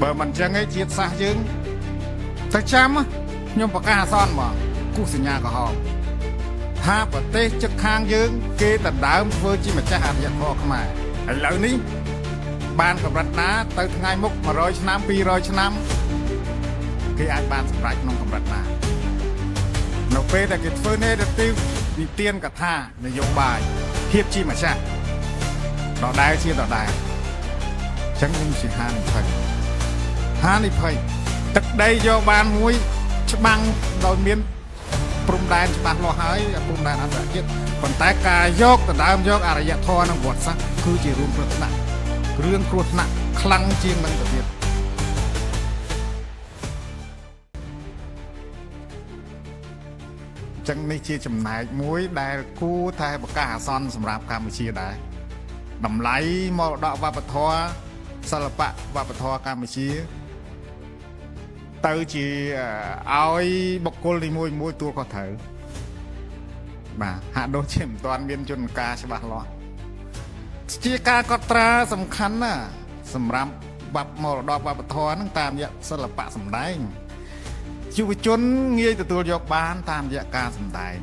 បើមិនចឹងឯងជាតិសាសន៍យើងទៅចាំខ្ញុំប្រកាសអាសន្នមកគូសញ្ញាក្រហមថាប្រទេសជិតខាងយើង គេដណ្ដើមធ្វើជាម្ចាស់អរិយធម៌ខ្មែរឥឡូវនេះបានកម្រិតណាទៅថ្ងៃមុខ100ឆ្នាំ200ឆ្នាំគេអាចបានសម្រេចក្នុងកម្រិតណានៅពេលដែលគេធ្វើ narrative និទានកថានយោបាយភាពជាម្ចាស់ដដែលជាដដែលអញ្ចឹងខ្ញុំជាហានិភ័យហានិភ័យទឹកដីយកបានមួយច្បាំងដោយមានព្រំដែនច្បាស់លាស់ហើយព្រំដែនអន្តរជាតិប៉ុន្តែការយកដណ្ដើមយកអរិយធម៌និងវត្តសាស្ត្រគឺជារឿងគ្រោះថ្នាក់រឿងគ្រោះថ្នាក់ខ្លាំងជាងនឹងទៅទៀត ចឹងនេះជាចំណែកមួយដែលគួរតែប្រកាសអាសន្នសម្រាប់កម្ពុជាដែរតម្លៃមរតកវប្បធម៌សិល្បៈវប្បធម៌កម្ពុជាទៅជាឲ្យបុគ្គលនីមួយមួយទួលខុសត្រូវបាទហាក់ដូចជាមិនទាន់មានយន្តការច្បាស់លាស់ជាការកត់ត្រាសំខាន់ណាស់សម្រាប់វប្បមរតកវប្បធម៌ហ្នឹងតាមរយៈសិល្បៈសម្ដែង យុវជនងាយទទួលយកបានតាមរយៈការសម្ដែង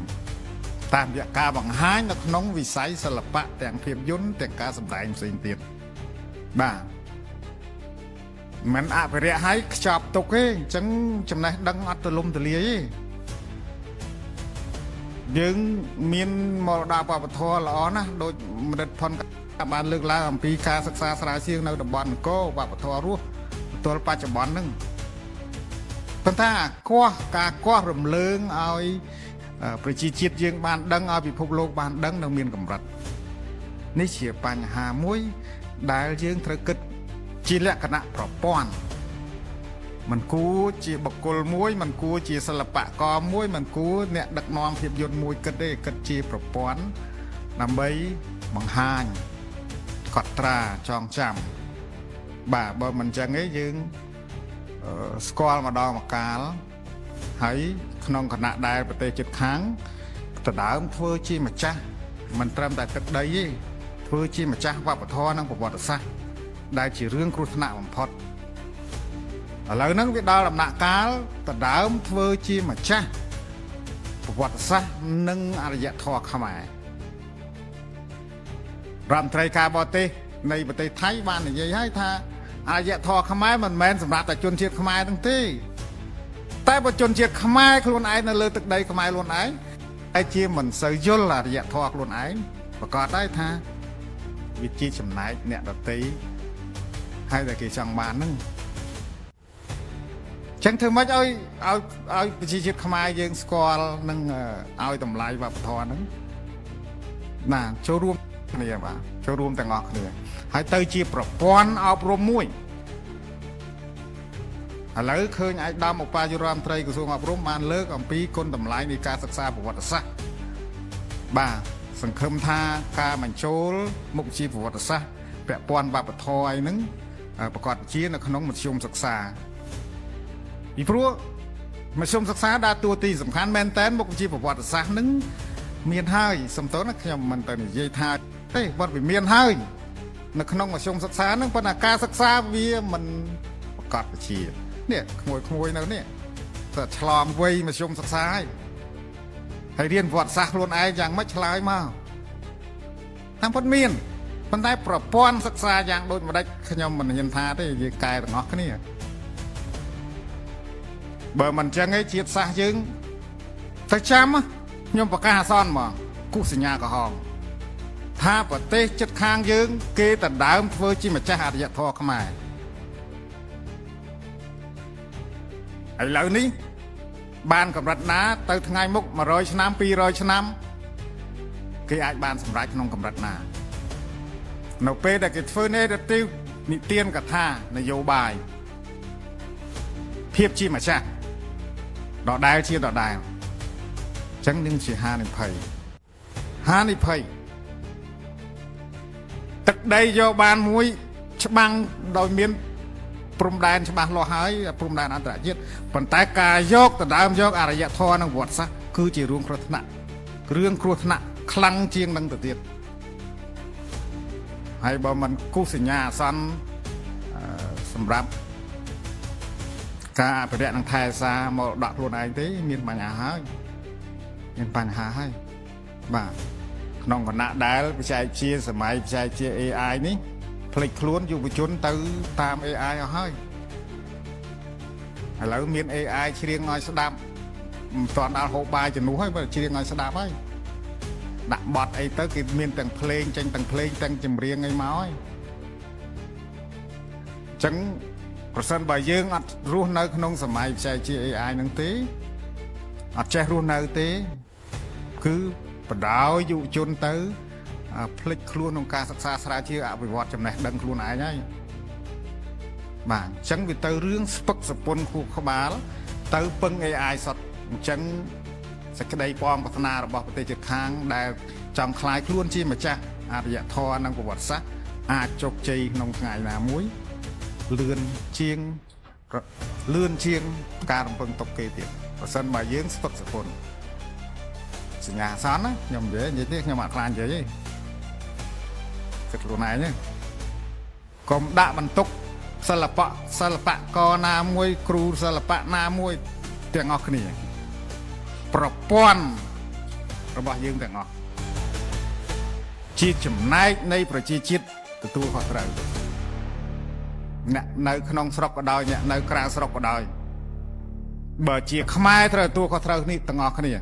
តាមរយៈការបង្ហាញនៅក្នុងវិស័យសិល្បៈទាំងភាពយន្តទាំងការសម្ដែងផ្សេងទៀតបាទមិនអភិរក្សឲ្យខ្ចប់ទុកទេអញ្ចឹងចំណេះដឹងអត់ទលំទលាយទេយើងមានមរតកវប្បធម៌ល្អណាស់ដូចមនិតផុនបានលើកឡើងអំពីការសិក្សាស្រាវជ្រាវនៅតំបន់អង្គរវប្បធម៌រស់ទល់បច្ចុប្បន្នហ្នឹង ប៉ុន្តែអាគាស់ការគាស់រំលើងឲ្យប្រជាជាតិយើងបានដឹងឲ្យពិភពលោកបានដឹងនៅមានកម្រិតនេះជាបញ្ហាមួយដែលយើងត្រូវគិតជាលក្ខណៈប្រព័ន្ធមិនគួរជាបុគ្គលមួយមិនគួរជាសិល្បករមួយមិនគួរអ្នកដឹកនាំភាពយន្តមួយគិតទេគិតជាប្រព័ន្ធដើម្បីបង្ហាញកត់ត្រាចងចាំបាទបើមិនចឹងទេយើង ស្គាល់ម្ដងម្កាលហើយក្នុងគណៈដែលប្រទេសជិតខាងដណ្ដើមធ្វើជាម្ចាស់មិនត្រឹមតែទឹកដីទេធ្វើជាម្ចាស់វប្បធម៌និងប្រវត្តិសាស្ត្រដែលជារឿងគ្រោះថ្នាក់បំផុតឥឡូវហ្នឹងវាដល់ដំណាក់កាលដណ្ដើមធ្វើជាម្ចាស់ប្រវត្តិសាស្ត្រនិងអរិយធម៌ខ្មែររដ្ឋមន្ត្រីការបរទេសនៃប្រទេសថៃបាននិយាយហើយថាអរិយធម៌ខ្មែរមិនមែនសម្រាប់តែជនជាតិខ្មែរហ្នឹងទេតែបើជនជាតិខ្មែរខ្លួនឯងនៅលើទឹកដីខ្មែរខ្លួនឯងតែជាមិនសូវយល់អរិយធម៌ខ្លួនឯងប្រកាសដែរថាវាជាចំណែកអ្នកដតីហើយតែគេចង់បានហ្នឹងចឹងធ្វើម៉េចឲ្យឲ្យឲ្យប្រជាជាតិខ្មែរយើងស្គាល់និងឲ្យតម្លៃវប្បធម៌ហ្នឹងណាចូលរួមគ្នាបាទចូលរួមទាំងអស់គ្នាហើយទៅជាប្រព័ន្ធអប់រំមួយឥឡូវឃើញឯកឧត្តមឧបាយករដ្ឋមន្ត្រីក្រសួងអប់រំបានលើកអំពីគុណតម្លៃនៃការសិក្សាប្រវត្តិសាស្ត្របាទសង្ឃឹមថាការបញ្ចូលមុខវិជ្ជាប្រវត្តិសាស្ត្រពាក់ព័ន្ធវប្បធម៌អីហ្នឹងប្រកាសជានៅក្នុងមធ្យមសិក្សាពីព្រោះមធ្យមសិក្សាដើរតួទីសំខាន់មែនតើមុខវិជ្ជាប្រវត្តិសាស្ត្រហ្នឹងមានហើយសំទោសណាខ្ញុំមិនទៅនិយាយថាទេវត្តវាមានហើយនៅក្នុងមធ្យមសិក្សាហ្នឹងប៉ុន្តែការសិក្សាវាមិនប្រកាសជានេះក្មួយៗនៅនេះតែឆ្លងវ័យមធ្យមសិក្សាហើយហើយរៀនប្រវត្តិសាស្ត្រខ្លួនឯងយ៉ាងម៉េចឆ្លើយមកតាមពិតមានប៉ុន្តែប្រព័ន្ធសិក្សាយ៉ាងដូចម្ដេចខ្ញុំមិនហ៊ានថាទេយើងកែទាំងអស់គ្នាបើមិនចឹងឯងជាតិសាសន៍យើងទៅចាំខ្ញុំប្រកាសអាសន្នមកគូសញ្ញាក្រហមថាប្រទេសជិតខាងយើង គេដណ្ដើមធ្វើជាម្ចាស់អរិយធម៌ខ្មែរឥឡូវនេះបានកម្រិតណាទៅថ្ងៃមុខ100ឆ្នាំ200ឆ្នាំគេអាចបានសម្រេចក្នុងកម្រិតណានៅពេលដែលគេធ្វើ narrative និទានកថានយោបាយភាពជាម្ចាស់ដដែលជាដដែលអញ្ចឹងនឹងជាហានិភ័យហានិភ័យទឹកដីយកបានមួយច្បាំងដោយមានព្រំដែនច្បាស់លាស់ហើយព្រំដែនអន្តរជាតិប៉ុន្តែការយកដណ្ដើមយកអរិយធម៌និងវត្តសាស្ត្រគឺជារឿងគ្រោះថ្នាក់រឿងគ្រោះថ្នាក់ខ្លាំងជាងនឹងទៅទៀតហើយបើមិនគូសញ្ញាអាសន្នសម្រាប់ ការអភិរក្សនិងថែរក្សាមរតកខ្លួនឯងទេមានបញ្ហាហើយមានបញ្ហាហើយបាទក្នុងគណៈដែលបច្ចេកវិទ្យាសម័យបច្ចេកវិទ្យា AI នេះភ្លេចខ្លួនយុវជនទៅតាម AI អស់ហើយឥឡូវមាន AI ច្រៀងឲ្យស្ដាប់មិនទាន់ដល់ហូបបាយជំនួសហើយបើច្រៀងឲ្យស្ដាប់ហើយដាក់បទអីទៅគេមានទាំងភ្លេងចេញទាំងភ្លេងទាំងចម្រៀងអីមកហើយអញ្ចឹងប្រសិនបើយើងអត់រស់នៅក្នុងសម័យបច្ចេកវិទ្យា AI ហ្នឹងទេអត់ចេះរស់នៅទេ គឺបដ ாய் យុវជនទៅភ្លេចខ្លួនក្នុងការសិក្សាស្រាវជ្រាវអភិវឌ្ឍចំណេះដឹងខ្លួនឯងហើយបាទអញ្ចឹងវាទៅរឿងស្ពឹកសពុនខួរក្បាល ទៅពឹង AI សុទ្ធអញ្ចឹងសេចក្តីប៉ងប្រាថ្នារបស់ប្រទេសជិតខាង ដែលចង់ក្លាយខ្លួនជាម្ចាស់អរិយធម៌និងប្រវត្តិសាស្ត្រអាចជោគជ័យក្នុងថ្ងៃណាមួយលឿនជាងលឿនជាងការរំពឹងទុកគេទៀតប្រសិនបើយើងស្ពឹកសពុន សញ្ញាអាសន្នណាខ្ញុំនិយាយនិយាយទេខ្ញុំអត់ខ្លាចនិយាយទេគិតខ្លួនឯងទេកុំដាក់បន្ទុកសិល្បៈសិល្បករណាមួយគ្រូសិល្បៈណាមួយទាំងអស់គ្នាប្រព័ន្ធរបស់យើងទាំងអស់ជាចំណែកនៃប្រជាជាតិទទួលខុសត្រូវអ្នកនៅក្នុងស្រុកក៏ដោយអ្នកនៅក្រៅស្រុកក៏ដោយបើជាខ្មែរត្រូវទទួលខុសត្រូវនេះទាំងអស់គ្នា